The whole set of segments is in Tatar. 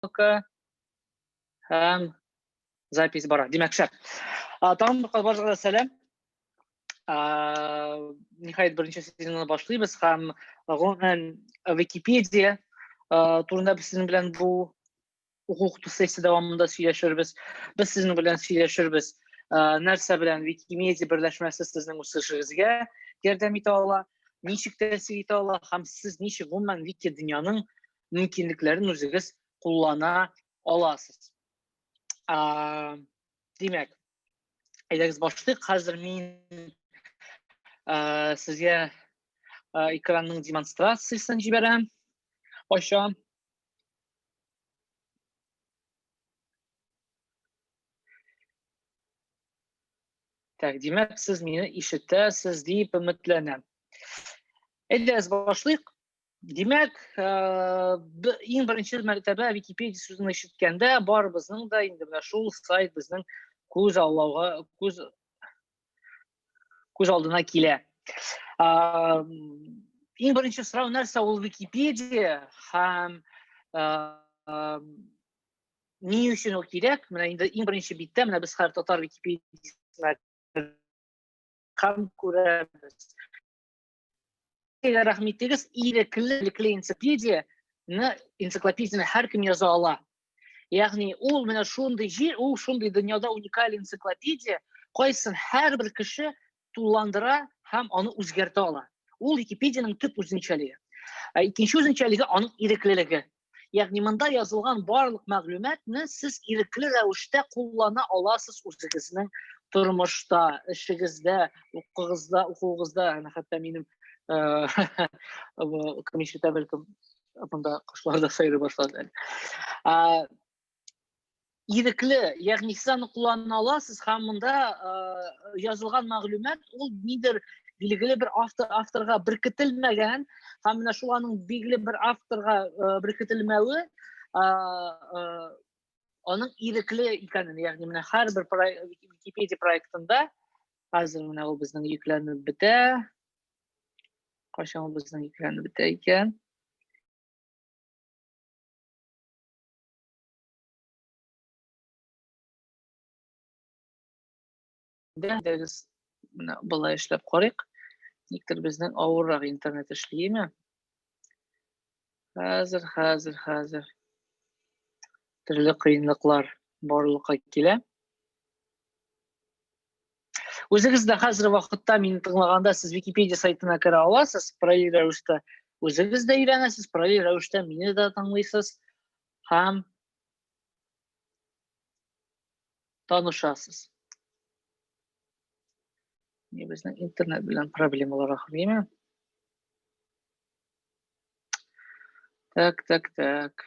Пока. Һәм запись бара. Димәк, шәп. Тагын бер кат барыгызга да сәлам. Ниһаять, беренче сезонны башлыйбыз һәм гомумән Википедия турында без сезнең белән бу уку укыту сессия дәвамында сөйләшербез. Без сезнең белән сөйләшербез. Нәрсә белән Викимедиа берләшмәсе сезнең үсешегезгә ярдәм итә ала, ничек тәэсир итә ала һәм сез ничек гомумән Вики дөньяның мөмкинлекләрен үзегез куллана аласыз. Димәк, әйдәгез башлыйк. Хәзер мин сезгә экранның демонстрациясен җибәрәм. Ачам. Так, димәк, сез мине ишетәсез дип өметләнәм. Әйдәгез башлыйк. Димәк, иң беренче мәртәбә Википедия сүзен ишеткәндә барыбызның да инде менә шул сайт безнең күз аллауга, күз күз алдына килә. Иң беренче сорау нәрсә ул Википедия һәм ни өчен ул кирәк? Менә инде иң беренче биттә менә без хәзер татар Википедиясенә һәм күрәбез. Рәхим итегез, ирекле ирекле энциклопедияне энциклопедияне һәркем яза ала. Ягъни ул менә шундый җир, ул шундый дөньяда уникаль энциклопедия, кайсын һәрбер кеше тулыландыра һәм аны үзгәртә ала. Ул Википедиянең төп үзенчәлеге. Ә икенче үзенчәлеге аның иреклелеге. Ягъни монда язылган барлык мәгълүматны сез ирекле рәвештә куллана аласыз үзегезнең тормышта, эшегездә, укуыгызда, укуыгызда, әнә хәтта минем кем ишетә бәлкем, монда кошлар да сайрый башлады әле. Ирекле, ягъни сез аны куллана аласыз һәм монда язылган мәгълүмат ул нидер билгеле бер автор авторга беркетелмәгән һәм менә шул аның билгеле бер авторга беркетелмәве аның ирекле икәнен, ягъни менә һәрбер Википедия проектында хәзер менә ул безнең йөкләнеп бетә. Кайчан ул безнең йөкләнеп бетә икән? Әйдәгез, менә болай эшләп карыйк. Никтер безнең авыррак интернет эшлиме? Хәзер, хәзер, хәзер. Төрле кыенлыклар барлыкка килә. Үзегез дә хәзер вакытта мине тыңлаганда сез Википедия сайтына керә аласыз, параллель рәвештә үзегез дә өйрәнәсез, параллель рәвештә мине дә тыңлыйсыз һәм танышасыз. Не безнең интернет белән проблемалар ахыр, димме? Так, так, так.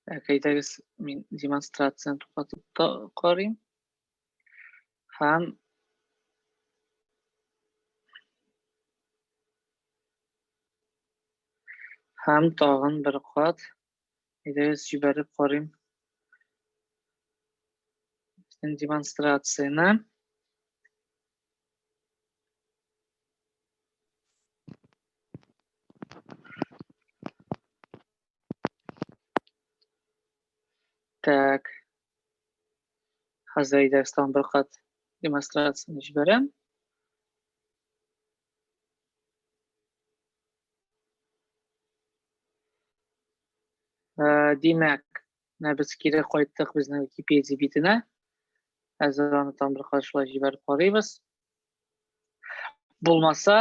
Так, әйдәгез, мин демонстрацияне туктатып та карыйм. Һәм һәм тагын бер кат әйдәгез җибәреп карыйм. Безнең демонстрацияне. Так. Хәзер әйдәгез тагын бер кат демонстрацияне җибәрәм. Димәк, менә без кире кайттык безнең Википедия битенә. Хәзер аны тагын бер кат шулай җибәреп карыйбыз. Булмаса,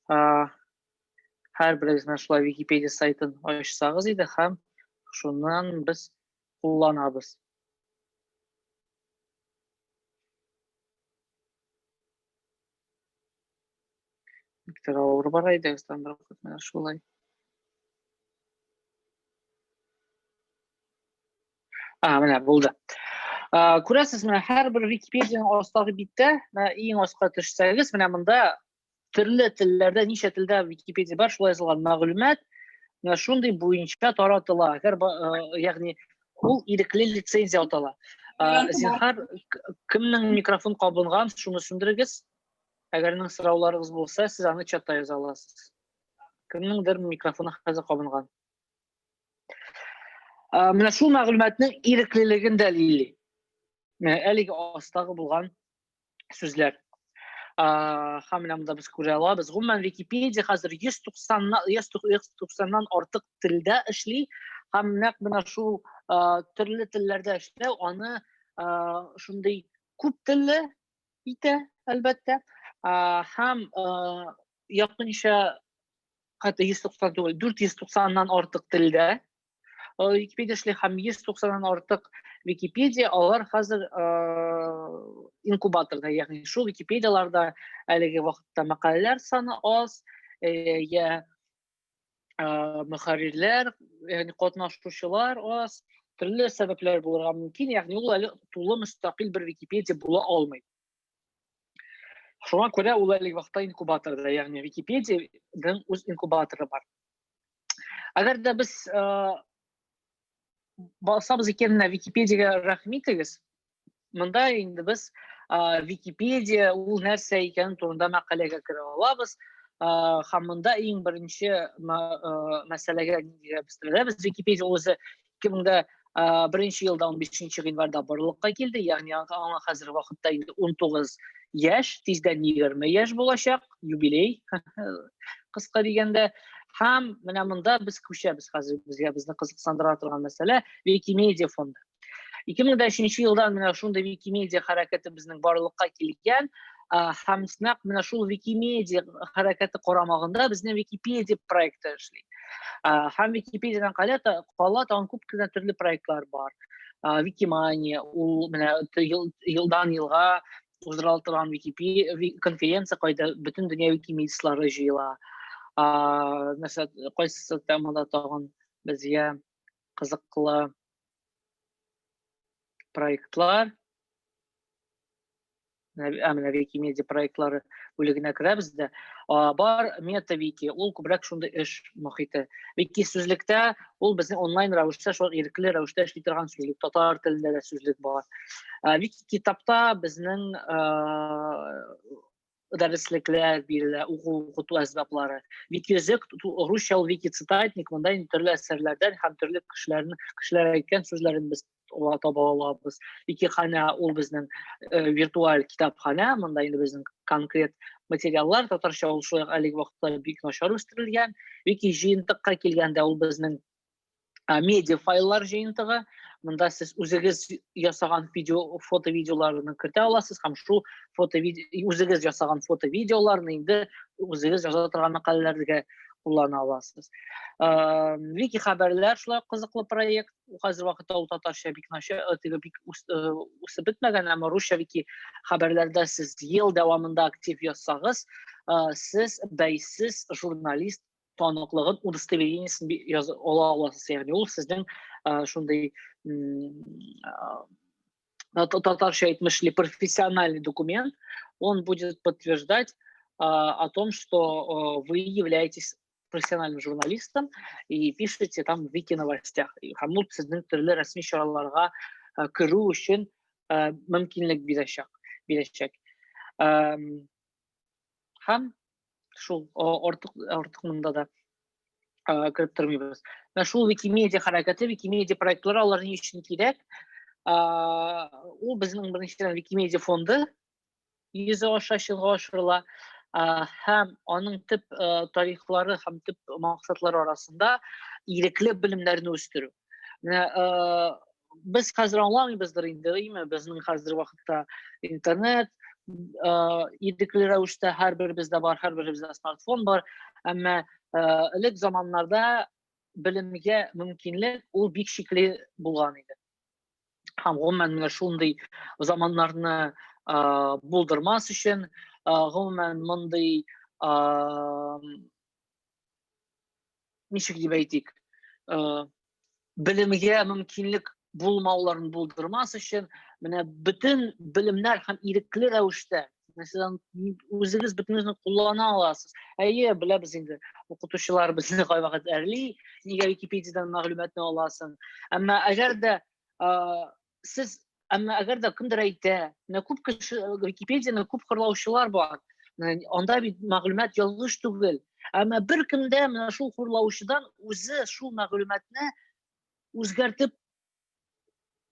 һәрберегез менә шулай Википедия сайтын ачсагыз иде һәм шуннан без кулланабыз. Виктор авыр бара иде, менә шулай. А, менә булды. Күрәсез, менә һәрбер Википедияның астагы биттә, менә иң аска төшсәгез, менә монда Төрле телләрдә, ничә телдә Википедия бар, шулай язылган мәгълүмат менә шундый буенча таратыла. Әгәр, ягъни ул ирекле лицензия атала. Зинһар, кемнең микрофон кабынган, шуны сүндерегез. Әгәр нең сорауларыгыз булса, сез аны чатта яза аласыз. Кемнеңдер микрофоны хәзер кабынган. Менә шул мәгълүматның иреклелеген дәлилли. Менә әлеге астагы булган сүзләр. Һәм менә монда без күрә алабыз. Гомумән, Википедия хәзер 190-нан артык телдә эшли һәм нәкъ менә шул төрле телләрдә эшләү аны шундый күп телле итә, әлбәттә. Һәм якынча, хәтта 190 түгел, 490-нан артык телдә Википедия эшли һәм 190-нан артык Википедия алар хәзер инкубаторда, ягъни шул Википедияларда әлеге вакытта мәкаләләр саны аз, я мөхәррирләр, ягъни катнашучылар аз, төрле сәбәпләр булырга мөмкин, ягъни ул әле тулы мөстәкыйль бер Википедия була алмый. Шуңа күрә ул әлеге вакытта инкубаторда, ягъни Википедиянең үз инкубаторы бар. Әгәр дә без басабыз икән, менә Википедиягә рәхим итегез. Монда инде без Википедия ул нәрсә икәнен турында мәкаләгә керә алабыз. Һәм монда иң беренче мәсьәләгә ниндигә без керәбез. Википедия үзе 2001 елда 15 гыйнварда барлыкка килде, ягъни аңа хәзер вакытта инде 19 яшь, тиздән 20 яшь булачак, юбилей кыска дигәндә. Һәм менә монда без күчәбез хәзер, безгә безне кызыксындыра торган мәсьәлә Викимедиа фонды. 2003 елдан менә шундый Викимедиа хәрәкәте безнең барлыкка килгән, һәм нәкъ менә шул Викимедиа хәрәкәте карамагында безнең Википедия проекты эшли. Һәм Википедиядән кала, кала тагын күп кенә төрле проектлар бар. Викимания, ул менә елдан елга уздырыла торган Википедия конференция, кайда бөтен дөнья викимедистлары җыела. Нәрсә, кайсы темада тагын безгә кызыклы проектлар? Ә менә Викимедиа проектлары бүлегенә керәбез дә. Бар MetaWiki, ул күбрәк шундый эш мохите. Вики сүзлектә ул безнең онлайн рәвештә, шул ирекле рәвештә эшли торган сүзлек, татар телендә дә сүзлек бар. Вики китапта безнең дәреслекләр бирелә, уку укыту әсбаплары. Вики-өзек, русча ул вики-цитатник, монда инде төрле әсәрләрдән һәм төрле кешеләрнең кешеләр әйткән сүзләрен без таба алабыз. Викиханә ул безнең виртуаль китапханә, монда инде безнең конкрет материаллар, татарча ул шулай әлеге вакытта бик начар үстерелгән. Вики җыентыкка килгәндә ул безнең медиа файллар җыентыгы. Монда сез үзегез ясаган видео, фото видеоларны кертә аласыз һәм шул фото үзегез ясаган фото видеоларны инде үзегез яза торган мәкаләләргә куллана аласыз. Вики хәбәрләр шулай кызыклы проект. Хәзер вакытта ул татарча бик начар, теге бик үсеп бетмәгән, әмма русча вики хәбәрләрдә сез ел дәвамында актив язсагыз, сез бәйсез журналист таныклыгын, удостоверениесен ала аласыз. Ягъни ул сезнең шундый, татарча әйтмешли, профессиональный документ, он будет подтверждать о том, что вы являетесь профессиональным журналистом и пишете там в вики новостях. Һәм ул сезнең төрле рәсми чараларга керү өчен мөмкинлек бирәчәк. Бирәчәк. Һәм шул артык монда да кереп тормыйбыз. Менә шул Викимедиа хәрәкәте, Викимедиа проектлары алар ни өчен кирәк? Ул безнең беренчедән Викимедиа фонды йөзе аша чынга ашырыла, һәм аның төп тарихлары һәм төп максатлары арасында ирекле белемнәрне үстерү. Менә без хәзер аңламыйбыздыр инде, әйме, безнең хәзер вакытта интернет ирекле рәвештә һәрберебездә бар, һәрберебездә смартфон бар, әмма элек заманнарда белемгә мөмкинлек ул бик шикле булган иде. Һәм гомумән менә шундый заманнарны булдырмас өчен, гомумән мондый, ничек дип әйтик, белемгә мөмкинлек булмауларын булдырмас өчен, менә бөтен белемнәр һәм ирекле рәвештә, Сез аны үзегез бөтенесен куллана аласыз. Әйе, беләбез инде, укытучылар безне кайвакыт әрли, нигә Википедиядән мәгълүматны аласың. Әмма әгәр дә сез әмма әгәр дә кемдер әйтә, менә күп кеше Википедияне күп хурлаучылар бар. Анда бит мәгълүмат ялгыш түгел. Әмма беркем дә менә шул хурлаучыдан үзе шул мәгълүматны үзгәртеп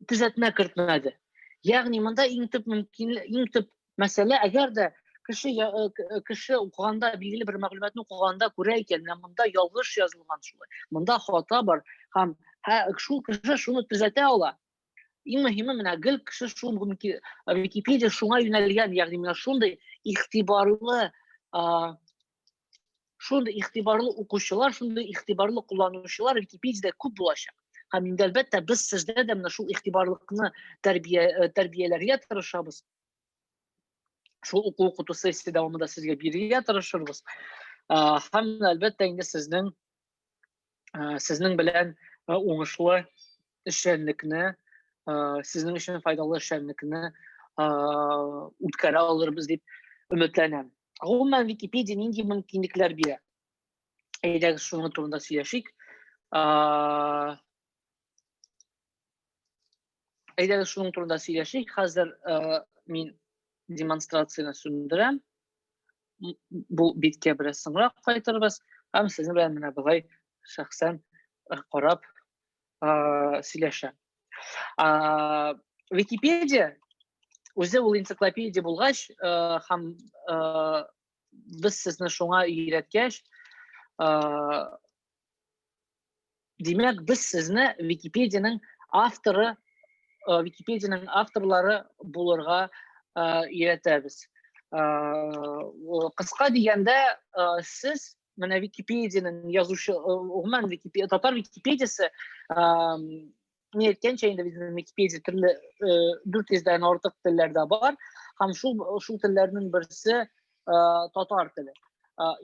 төзәтмә кертмәде. Ягъни монда иң төп мөмкин, иң төп мәсьәлә, әгәр дә кеше кеше укыганда, билгеле бер мәгълүматны укыганда күрә икән, менә монда ялгыш язылган шулай, монда хата бар һәм шул кеше шуны төзәтә ала. Иң мөһиме менә гел кеше шул Википедия шуңа юнәлгән, ягъни менә шундый игътибарлы шундый игътибарлы укучылар, шундый игътибарлы кулланучылар Википедиядә күп булачак. Һәм инде әлбәттә без сездә дә менә шул игътибарлыкны тәрбияләргә тырышабыз. Шул уку укыту сессия дәвамында сезгә бирергә тырышырбыз. Һәм әлбәттә инде сезнең белән уңышлы эшчәнлекне, сезнең өчен файдалы эшчәнлекне үткәрә алырбыз дип өметләнәм. Гомумән, Википедия нинди мөмкинлекләр бирә? Әйдәгез шуның турында сөйләшик. Әйдәгез шуның турында сөйләшик. Хәзер мин демонстрацияне сүндерәм. Бу биткә бераз соңрак кайтырбыз һәм сезнең белән менә болай шәхсән карап сөйләшәм. Википедия үзе ул энциклопедия булгач һәм без сезне шуңа өйрәткәч, димәк, без сезне Википедиянең авторы, Википедиянең авторлары булырга өйрәтәбез. Кыска дигәндә, сез менә Википедиянең язучы, гомумән Википедия, татар Википедиясе, мин әйткәнчә инде безнең Википедия төрле 400дән артык телләрдә бар һәм шул телләрнең берсе татар теле.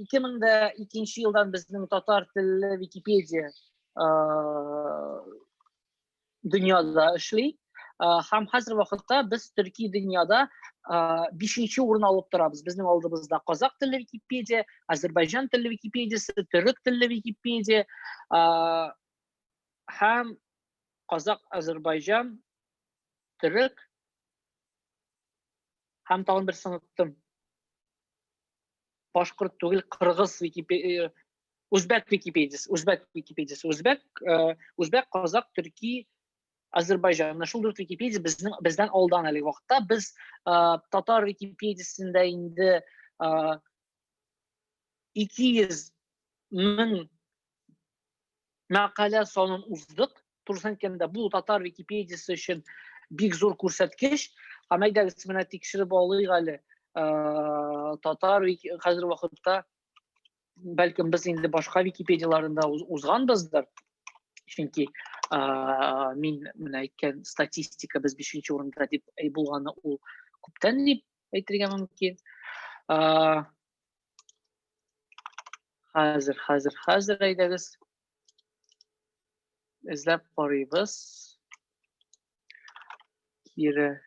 2002 елдан безнең татар телле Википедия дөньяда эшли. Һәм хәзер вакытта без төрки дөньяда бишенче урын алып торабыз. Безнең алдыбызда казак телле Википедия, азербайҗан телле Википедиясе, төрек телле Википедия һәм казак, азербайҗан, төрек һәм тагын берсен оныттым. Башкорт түгел, кыргыз Википедия, үзбәк Википедиясе, үзбәк Википедиясе, үзбәк, үзбәк, казак, төрки, Азербайҗан. Менә шул дүрт Википедия безнең бездән алдан әлеге вакытта. Без татар Википедиясендә инде 200 мең мәкалә санын уздык. Турысын әйткәндә, бу татар Википедиясе өчен бик зур күрсәткеч. Һәм әйдәгез менә тикшереп алыйк әле. Татар хәзер вакытта бәлкем без инде башка Википедияларында узганбыздыр. Чөнки мин менә әйткән статистика без бишенче урында дип булганы ул күптән дип әйтергә мөмкин. Хәзер, хәзер, хәзер әйдәгез. Эзләп карыйбыз. Кире.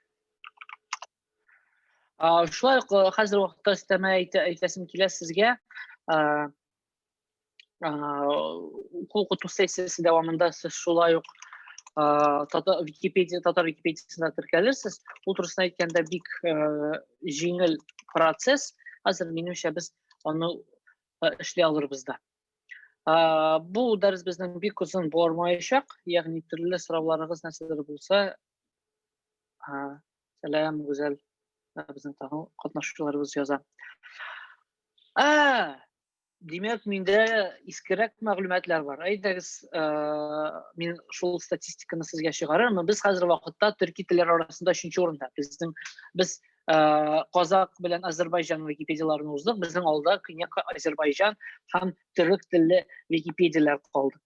Шулай ук хәзер вакытта өстәмә әйтәсем килә сезгә. Уку укыту сессиясе дәвамында сез шулай ук татар Википедия, татар Википедиясенә теркәлерсез. Ул турысын әйткәндә бик җиңел процесс. Хәзер минемчә без аны эшли алырбыз да. Бу дәрес безнең бик озын бармаячак, ягъни төрле сорауларыгыз нәрсәдер булса, сәлам, Гүзәл, безнең тагын катнашучыларыбыз яза. Димәк, миндә искерәк мәгълүматлар бар. Әйдәгез, мин шул статистиканы сезгә чыгарырмын. Без хәзер вакытта төрки телләр арасында өченче урында. Без казак белән Азербайҗан Википедияларын уздык. Безнең алда көньяк Азербайҗан һәм төрек телле Википедияләр калды.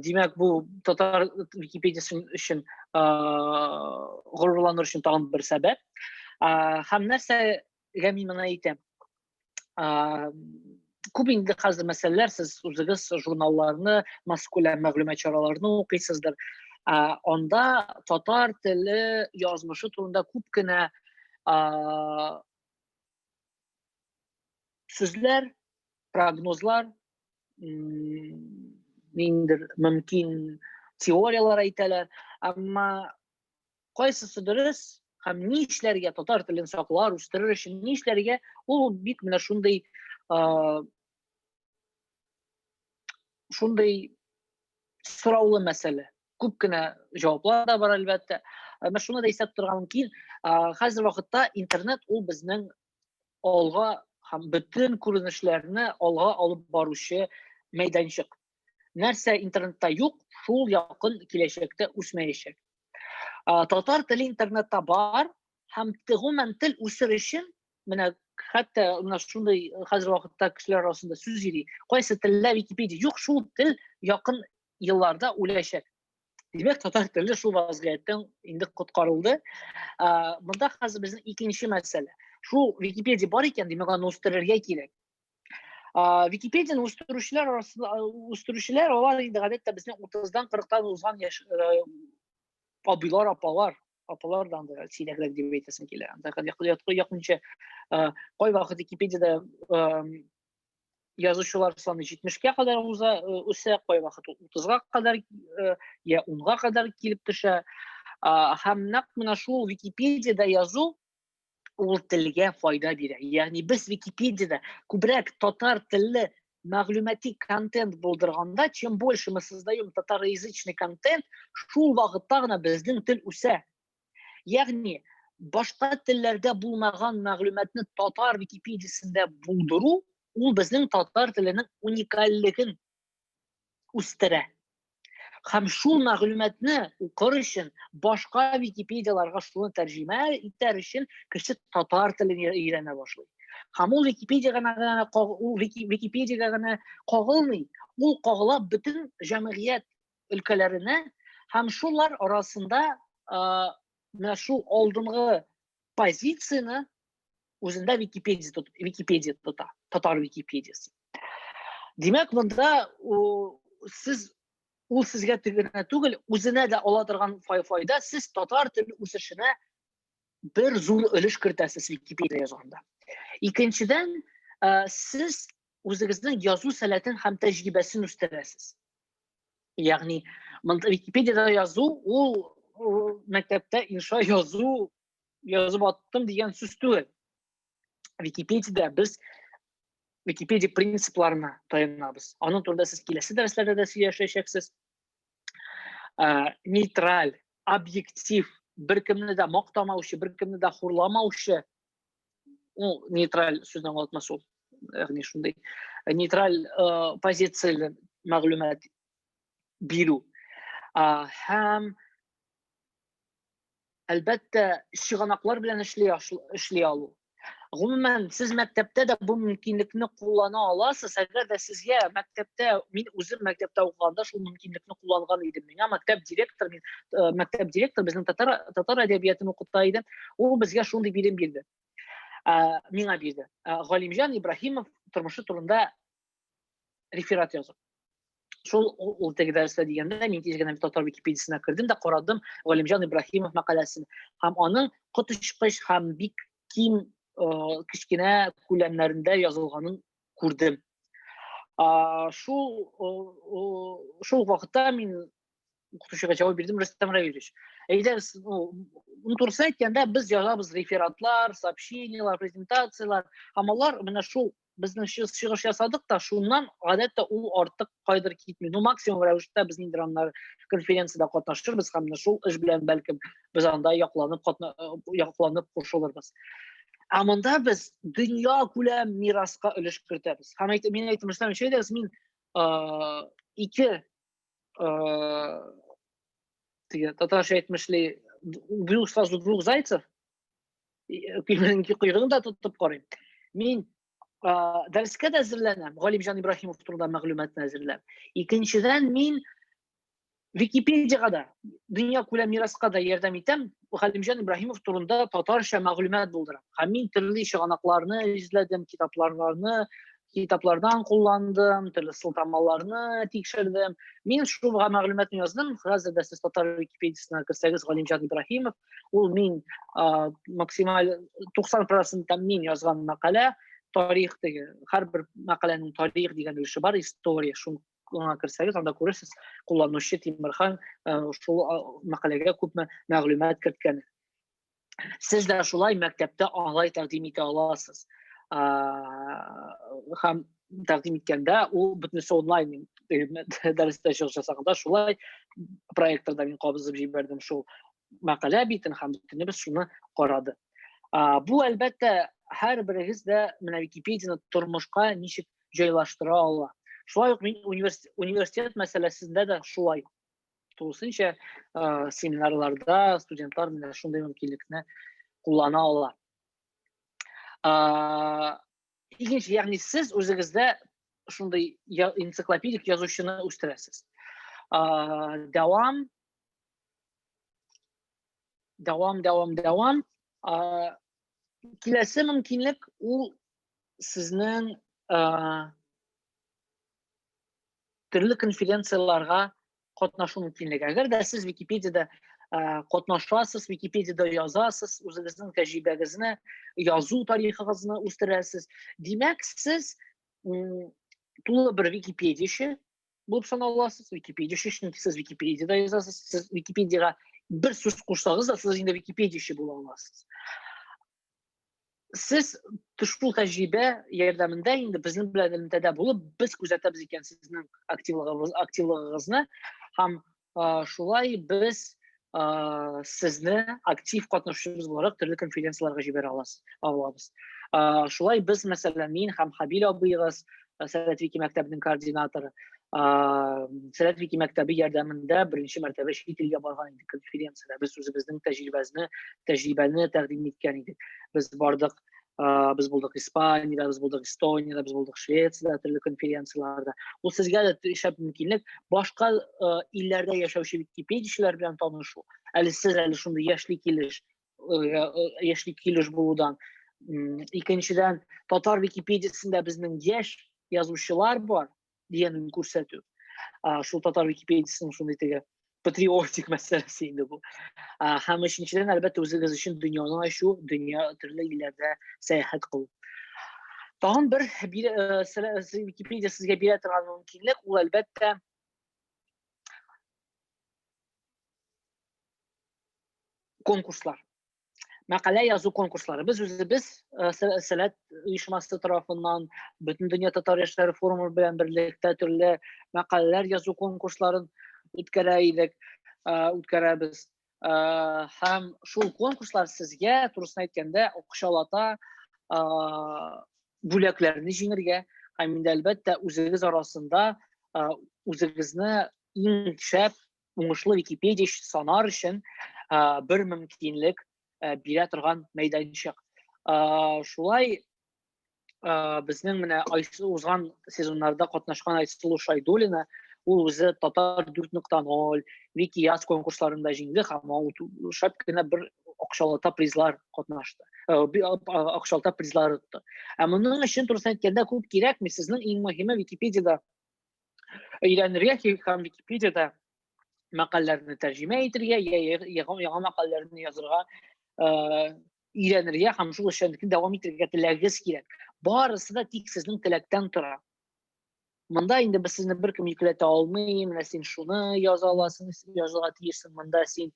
Димәк, бу татар Википедиясе өчен горурланыр өчен тагын бер сәбәп. Һәм нәрсәгә мин моны әйтәм? Күп инде хәзер мәсьәләләр, сез үзегез журналларны, массакүләм мәгълүмат чараларны укыйсыздыр. Анда татар теле язмышы турында күп кенә Сүзләр, прогнозлар, ниндидер мөмкин теорияләр әйтәләр, әмма кайсысы дөрес һәм ни эшләргә, татар телен саклар, үстерер өчен ни эшләргә, ул бик менә шундый шундый сораулы мәсьәлә. Күп кенә җаваплар да бар, әлбәттә. Әмма шуны да исәп торырга мөмкин, хәзер вакытта интернет ул безнең алга һәм бөтен күренешләрне алга алып баручы мәйданчык. Нәрсә интернетта юк, шул якын киләчәктә үсмәячәк. Татар теле интернетта бар һәм гомумән тел үсер өчен менә хәтта менә шундый хәзер вакытта кешеләр арасында сүз йөри. Кайсы телдә Википедия юк, шул тел якын елларда үләчәк. Димәк, татар теле шул вазгыятьтән инде коткарылды. Монда хәзер безнең икенче мәсьәлә. Шул Википедия бар икән, димәк, аны үстерергә кирәк. Википедияне үстерүчеләр арасында үстерүчеләр алар инде гадәттә безнең 30-дан 40-тан узган яшь абыйлар, апалар, апалар да анда сирәгрәк дип әйтәсем килә. Анда якынча кайвакыт Википедиядә язучылар саны 70-кә кадәр уза, үсә, кайвакыт 30-га кадәр я 10-га кадәр килеп төшә. Һәм нәкъ менә шул Википедиядә язу ул телгә файда бирә. Ягъни без Википедиядә күбрәк татар телле мәгълүмати контент булдырганда, чем больше мы создаем татароязычный контент, шул вакытта гына безнең тел үсә. Ягъни башка телләрдә булмаган мәгълүматны татар Википедиясендә булдыру, ул безнең татар теленең уникальлеген үстерә. Һәм шул мәгълүматны укыр өчен, башка Википедияларга шуны тәрҗемә итәр өчен кеше татар телен өйрәнә башлый. Һәм ул Википедиягә генә ул Википедиягә генә кагылмый, ул кагыла бөтен җәмгыять өлкәләренә һәм шулар арасында менә шул алдынгы позицияне үзендә Википедия, Википедия тота, татар Википедиясе. Димәк, монда сез ул сезгә генә түгел, үзенә дә ала торган файда, сез татар теле үсешенә бер зур өлеш кертәсез Википедия язганда. Икенчедән, сез үзегезнең язу сәләтен һәм тәҗрибәсен үстерәсез. Ягъни, монда Википедиядә язу ул мәктәптә инша язу язып аттым дигән сүз түгел. Википедиядә без Википедия принципларына таянабыз. Аның турында сез киләсе дәресләрдә дә сөйләшәчәксез. Нейтраль, объектив, беркемне дә мактамаучы, беркемне дә хурламаучы, ну, нейтраль сүзнең аңлатмасы ул. Ягъни шундый нейтраль позицияле мәгълүмат бирү. Һәм әлбәттә, чыганаклар белән эшли, эшли алу. Гомумән, сез мәктәптә дә бу мөмкинлекне куллана аласыз. Әгәр дә сезгә мәктәптә, мин үзем мәктәптә укыганда шул мөмкинлекне кулланган идем. Миңа мәктәп директор, мин, мәктәп директор безнең татар татар әдәбиятын укыта иде. Ул безгә шундый бирем бирде. Миңа бирде. Галимҗан Ибраһимов тормышы турында реферат язып. Шул ул теге дәрестә дигәндә мин тиз генә татар Википедиясенә кердем дә карадым Галимҗан Ибраһимов мәкаләсен һәм аның коточкыч һәм бик киң кечкенә күләмнәрендә язылганын күрдем. Шул шул вакытта мин укытучыга җавап бирдем, Рөстәм Равилевич. Әйдәгез, ну, турысын әйткәндә, без язабыз рефератлар, сообщениелар, презентацияләр, һәм алар менә шул безнең чыгыш ясадык та, шуннан гадәттә ул артык кайдыр китми. Ну, максимум рәвештә без ниндидер аннары конференциядә катнашырбыз һәм менә шул эш белән бәлкем без анда якланып якланып кушылырбыз. Ә монда без дөнья күләм мираска өлеш кертәбез. Һәм әйт, мин әйтем, Рөстәм, әйдәгез, мин ике теге татарча әйтмешли, убил сразу двух зайцев, койрыгын да тотып карыйм. Мин дәрескә дә әзерләнәм, Галимҗан Ибраһимов турында мәгълүматны әзерләп. Икенчедән, мин Википедияга да, дөнья күләм мираска да ярдәм итәм, Галимҗан Ибраһимов турында татарча мәгълүмат булдырам. Һәм мин төрле чыганакларны эзләдем, китапларны, китаплардан кулландым, төрле сылтамаларны тикшердем. Мин шул мәгълүматны яздым. Хәзер дә сез татар Википедиясенә керсәгез, Галимҗан Ибраһимов, ул мин максималь 90% мин язган мәкалә. Тарих теге, һәрбер мәкаләнең тарих дигән өлеше бар, история, шуңа керсәгез, анда күрерсез, кулланучы Тимерхан шул мәкаләгә күпме мәгълүмат керткән. Сез дә шулай мәктәптә алай тәкъдим итә аласыз. Һәм тәкъдим иткәндә ул бөтенесе онлайн дәрестә чыгыш ясаганда шулай проекторда мин кабызып җибәрдем шул мәкалә битен һәм бөтенебез шуны карады. Бу әлбәттә һәрберегез дә менә Википедияне тормышка ничек җайлаштыра ала. Шулай ук мин университет мәсьәләсендә дә шулай. Тулысынча семинарларда студентлар менә шундый мөмкинлекне куллана ала. Икенче, ягъни сез үзегездә шундый энциклопедик язучыны үстерәсез. Дәвам дәвам дәвам дәвам. Киләсе мөмкинлек ул сезнең төрле конференцияләргә катнашу мөмкинлеге. Әгәр дә сез Википедиядә катнашасыз, Википедиядә язасыз, үзегезнең тәҗрибәгезне, язу тарихыгызны үстерәсез. Димәк, сез тулы бер википедияче булып саналасыз. Википедияче, чөнки сез Википедиядә язасыз, сез Википедиягә бер сүз кушсагыз да, сез инде википедияче була аласыз. Сез шул тәҗрибә ярдәмендә инде безнең белән элемтәдә булып, без күзәтәбез икән сезнең активлыгыгыз, активлыгыгызны һәм шулай без сезне актив катнашучыбыз буларак төрле конференцияләргә җибәрә аласыз, алабыз. Шулай без, мәсәлән, мин һәм Хабил абыегыз, Сәләт Вики мәктәбенең координаторы, Сәләт Вики мәктәбе ярдәмендә беренче мәртәбә чит илгә барган идек конференциядә. Без үзебезнең тәҗрибәне, тәҗрибәне тәкъдим иткән идек. Без бардык, без булдык Испаниядә, без булдык Эстониядә, без булдык Швециядә төрле конференцияләрдә. Ул сезгә дә шәп мөмкинлек башка илләрдә яшәүче википедиячеләр белән танышу. Әле сез әле шундый яшьли килеш яшьли килеш булудан. Икенчедән, татар википедиясендә безнең яшь язучылар бар дигәнен күрсәтү. Шул татар википедиясенең шундый теге патриотик мәсьәләсе инде бу. Һәм өченчедән, әлбәттә, үзегез өчен дөньяны ачу, дөнья төрле илләрдә сәяхәт кылу. Тагын бер Википедия сезгә бирә торган мөмкинлек, ул әлбәттә конкурслар. Мәкалә язу конкурслары. Без үзебез Сәләт оешмасы тарафыннан Бөтендөнья татар яшьләре форумы белән берлектә төрле мәкаләләр язу конкурсларын үткәрә идек, үткәрәбез. Һәм шул конкурслар сезгә, турысын әйткәндә, акчалата бүләкләрне җиңергә һәм инде әлбәттә үзегез арасында үзегезне иң шәп уңышлы википедия санар өчен бер мөмкинлек бирә торган мәйданчык. Шулай безнең менә узган сезоннарда катнашкан Айсылу Шайдуллина ул үзе Татар 4.0, Викияз конкурсларында җиңде һәм ул шәп кенә бер акчалата призлар катнашты. Акчалата призлар отты. Ә моның өчен турысын әйткәндә күп кирәкми. Сезнең иң мөһиме Википедиядә өйрәнергә һәм Википедиядә мәкальләрне тәрҗемә итергә, яңа мәкальләрне язырга өйрәнергә һәм шул эшчәнлекне дәвам итәргә теләгегез кирәк. Барысы да тик сезнең теләктән тора. Монда инде без сезне беркем йөкләтә алмый, менә син шуны яза аласың, язырга тиешсең, монда син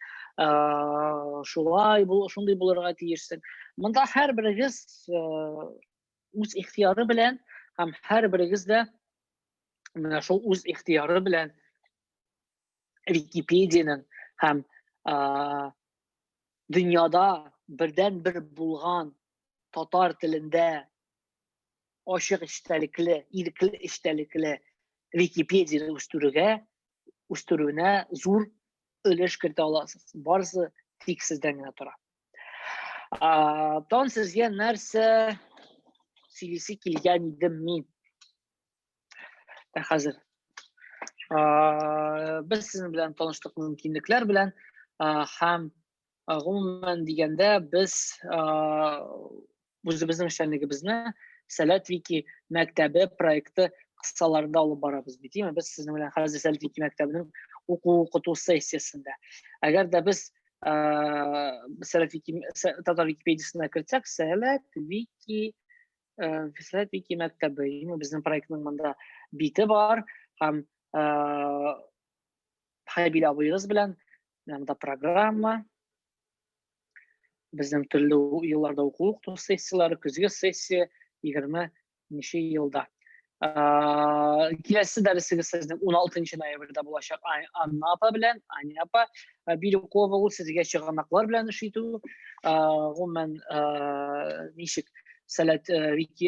шулай бул, шундый булырга тиешсең. Монда һәрберегез үз ихтыяры белән һәм һәрберегез дә менә шул үз ихтыяры белән Википедиянең һәм дөньяда бердән бер булган татар телендә ачык эчтәлекле, ирекле эчтәлекле Википедияне үстерүгә, үстерүенә зур өлеш кертә аласыз. Барысы тик сездән генә тора. Тагын сезгә нәрсә сөйлисе килгән идем мин? Ә хәзер без сезнең белән таныштык мөмкинлекләр белән һәм гомумән дигәндә без үзебезнең эшчәнлегебезне Сәләт Вики мәктәбе проекты кысаларында алып барабыз бит, димме? Без сезнең белән хәзер Сәләт Вики мәктәбенең уку укыту сессиясендә. Әгәр дә без Сәләт Вики татар Википедиясенә кертсәк, Сәләт Вики Сәләт Вики мәктәбе. Безнең проектның монда бите бар һәм Хәбил абыегыз белән монда программа, безнең төрле елларда уку укыту сессияләре, көзге сессия 20 нче елда. Киләсе дәресегез сезнең 16 ноябрьдә булачак Анна апа белән, Аня апа Бирюкова, ул сезгә чыганаклар белән эш итү, гомумән, ничек Сәләт вики,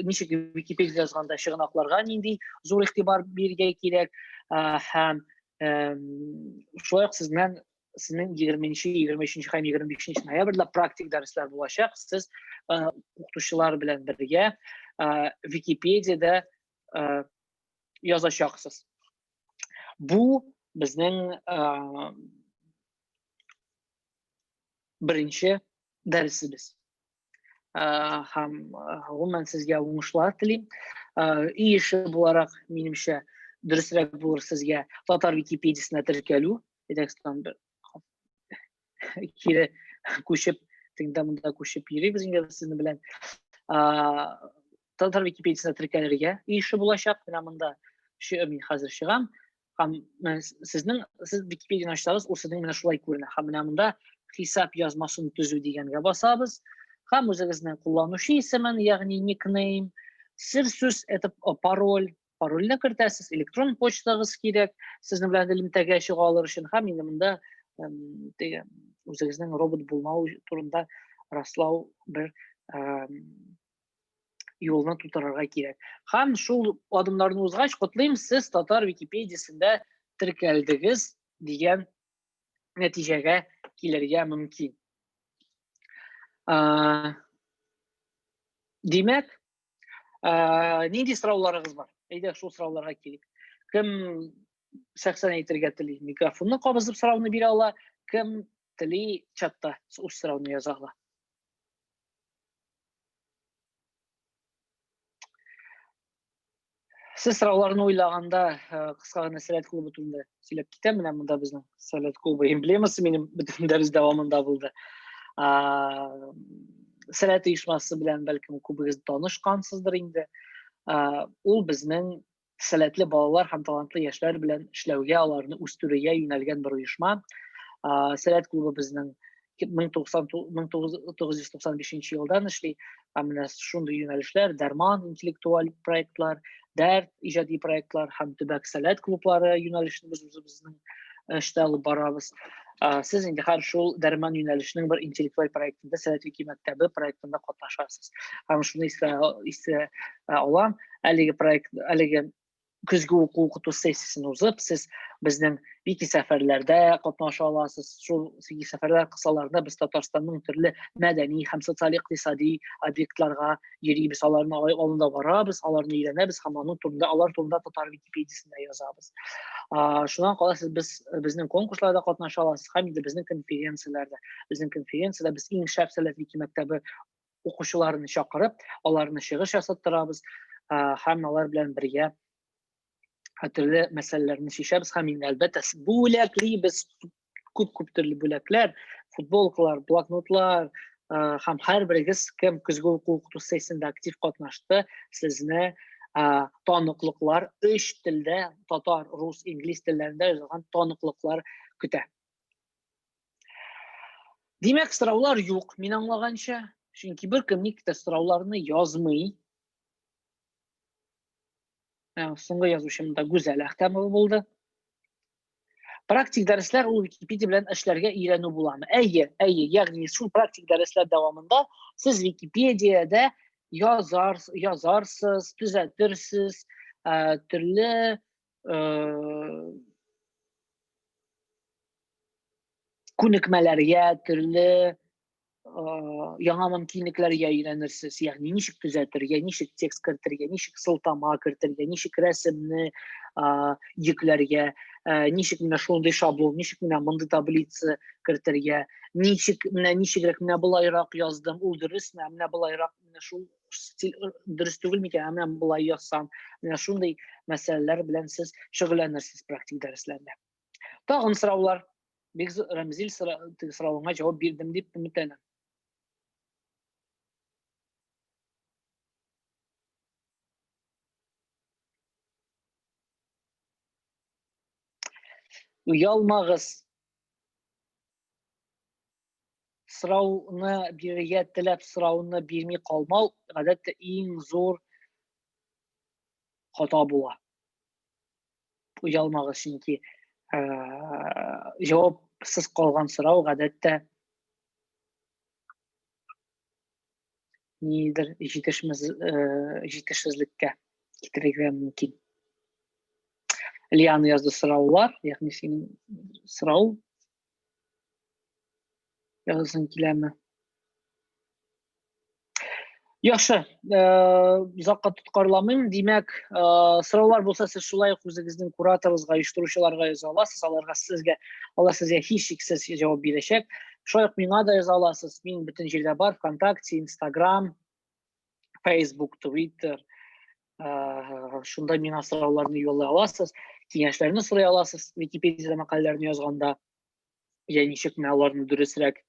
ничек Википедия язганда чыганакларга нинди зур игътибар бирергә кирәк, һәм шулай ук сезнең сезнең 20, 23 һәм 25 ноябрьдә практик дәресләр булачак. Сез укытучылар белән бергә Википедиядә язачаксыз. Бу безнең беренче дәресебез. Һәм гомумән сезгә уңышлар телим. Өй эше буларак, минемчә, дөресрәк булыр сезгә татар Википедиясенә теркәлү. Әйдәгез, бер кире күчеп, тегендә монда күчеп йөрибез инде сезнең белән. Татар Википедиясенә теркәлергә өй эше булачак. Менә монда мин хәзер чыгам. Һәм сезнең сез Википедияне ачсагыз, ул сезнең менә шулай күренә. Һәм менә монда хисап язмасын төзү дигәнгә басабыз. Һәм үзегезнең кулланучы исемен, ягъни никнейм, сер сүз, это пароль, парольне кертәсез, электрон почтагыз кирәк, сезнең белән элемтәгә чыга алыр өчен. Һәм инде монда теге үзегезнең робот булмау турында раслау бер юлны тутырырга кирәк. Һәм шул адымнарны узгач, котлыйм, сез татар Википедиясендә теркәлдегез дигән нәтиҗәгә килергә мөмкин. Димәк, нинди сорауларыгыз бар? Әйдә, шул сорауларга килик. Кем шәхсән әйтергә тели, микрофонны кабызып сорауны бирә ала, кем тели, чатта үз сорауны яза ала. Сез сорауларны уйлаганда, кыска гына Сәләт клубы турында сөйләп китәм. Менә монда безнең Сәләт клубы эмблемасы минем бөтен дәрес дәвамында булды. Сәләт оешмасы белән бәлкем күбегез танышкансыздыр инде. Ул безнең сәләтле балалар һәм талантлы яшьләр белән эшләүгә, аларны үстерүгә юнәлгән бер оешма. Сәләт клубы безнең 1995 елдан эшли. Һәм менә шундый юнәлешләр: Дәрман интеллектуаль проектлар, Дәрт иҗади проектлар һәм төбәк сәләт клублары юнәлешен без үзебезнең эштә алып барабыз. Сез инде һәр шул Дәрман юнәлешенең бер интеллектуаль проектында, Сәләт Вики мәктәбе проектында катнашасыз. Һәм шуны искә алам, әлеге проект, әлеге көзге уку укыту сессиясен узып, сез безнең вики сәфәрләрдә катнаша аласыз. Шул вики сәфәрләр кысаларында без Татарстанның төрле мәдәни һәм социаль-икътисади объектларга йөрибез, аларны алында барабыз, аларны өйрәнәбез һәм аның турында, алар турында татар Википедиясендә язабыз. Шуннан кала сез без безнең конкурсларда катнаша аласыз һәм инде безнең конференцияләрдә. Безнең конференциядә без иң шәп Сәләт вики мәктәбе укучыларны чакырып, аларны чыгыш ясаттырабыз һәм алар белән бергә төрле мәсьәләләрне чишәбез һәм инде, әлбәттә, бүләклибез, күп-күп төрле бүләкләр, футболкалар, блокнотлар, һәм һәрберегез, кем көзге уку укыту сессиясендә актив катнашты, сезне таныклыклар, өч телдә, татар, рус, инглиз телләрендә язылган таныклыклар көтә. Димәк, сораулар юк, мин аңлаганча, чөнки беркем никтер сорауларны язмый. Соңгы язучым да Гүзәл Әхтәмова булды. Практик дәресләр ул Википедия белән эшләргә өйрәнү буламы? Әйе, әйе, ягъни шул практик дәресләр дәвамында сез Википедиядә язарсыз, төзәтерсез, төрле күнекмәләргә, төрле яңа мөмкинлекләргә өйрәнерсез, ягъни ничек төзәтергә, ничек текст кертергә, ничек сылтама кертергә, ничек рәсемне йөкләргә, ничек менә шундый шаблон, ничек менә мондый таблица кертергә, ничек менә ничегрәк менә болайрак яздым, ул дөресме, ә менә болайрак менә шул стиль дөрес түгел микән, ә менә болай язсам, менә шундый мәсьәләләр белән сез шөгыльләнерсез практик дәресләрдә. Тагын сораулар? Бик Рәмзил, соравыңа җавап бирдем дип өметләнәм. Оялмагыз. Сорауны бирергә теләп сорауны бирми калмау гадәттә иң зур хата була. Оялмагыз, чөнки җавапсыз калган сорау гадәттә нидер җитешмәс җитешсезлеккә китерергә мөмкин. Лиана язды сораулар, ягъни синең сорау язасың киләме? Яхшы, озакка тоткарламыйм. Димәк, сораулар булса, сез шулай ук үзегезнең кураторыгызга, оештыручыларга яза аласыз. Аларга сезгә, алар сезгә һичшиксез җавап бирәчәк. Шулай ук миңа да яза аласыз. Мин бөтен җирдә бар: ВКонтакте, Инстаграм, Facebook, Twitter. Шунда миңа сорауларны юллый аласыз, киңәшләрне сорый аласыз, Википедиядә мәкаләләрне язганда, я ничек менә аларны дөресрәк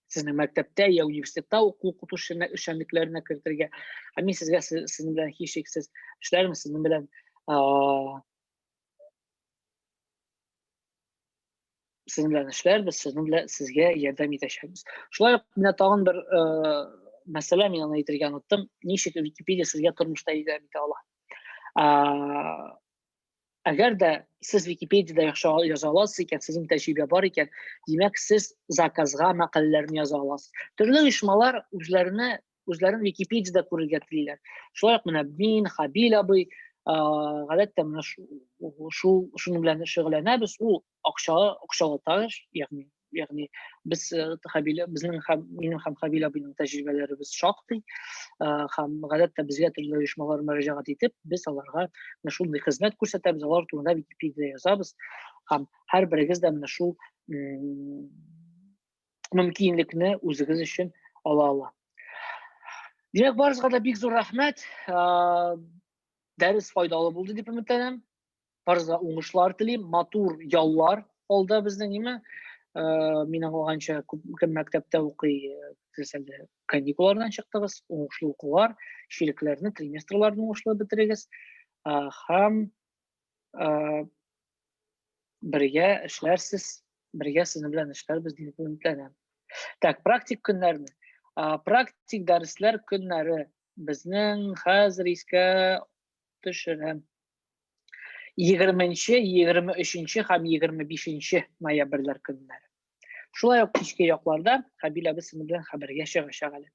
сезнең мәктәптә я университетта уку укыту эшчәнлекләренә кертергә. Ә мин сезгә сезнең белән һичшиксез эшләрмен, сезнең белән сезнең белән эшләрбез, сезнең белән сезгә ярдәм итәчәкбез. Шулай ук менә тагын бер мәсьәлә, мин аны әйтергә оныттым. Ничек Википедия сезгә тормышта ярдәм итә ала? Әгәр дә сез Википедиядә яхшы яза аласыз икән, сезнең тәҗрибә бар икән, димәк, сез заказга мәкаләләрне яза аласыз. Төрле оешмалар үзләренә үзләрен Википедиядә күрергә телиләр. Шулай ук менә мин, Хабил абый, гадәттә менә шул шуның белән шөгыльләнәбез. Ул акча акчалата эш, ягъни без Хабил безнең һәм минем һәм Хабил абыйның тәҗрибәләребез шактый, һәм гадәттә безгә төрле оешмалар мөрәҗәгать итеп, без аларга менә шундый хезмәт күрсәтәбез, алар турында Википедиядә язабыз һәм һәрберегез дә менә шул мөмкинлекне үзегез өчен ала ала. Димәк, барыгызга да бик зур рәхмәт. Дәрес файдалы булды дип өметләнәм. Барыгызга уңышлар телим, матур яллар алда безнең, ниме? Мин аңлаганча, кем мәктәптә укый, сез әле каникуллардан чыктыгыз, уңышлы укулар, чирекләрне, триместрларны уңышлы бетерегез. Һәм бергә эшләрсез, бергә сезнең белән эшләрбез дип өметләнәм. Так, практик көннәрне. Практик дәресләр көннәре безнең хәзер искә төшерәм. 20-нче, 23-нче һәм 25-нче ноябрьләр көннәре. Шулай ук кичке якларда Хәбил абый сезнең белән хәбәргә чыгачак әле.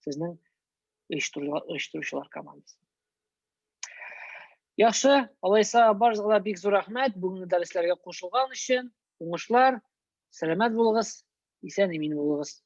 Сезнең оештыручылар командасы. Яхшы, алайса барыгызга да бик зур рәхмәт бүгенге дәресләргә кушылган өчен. Уңышлар, сәламәт булыгыз, исән-имин булыгыз.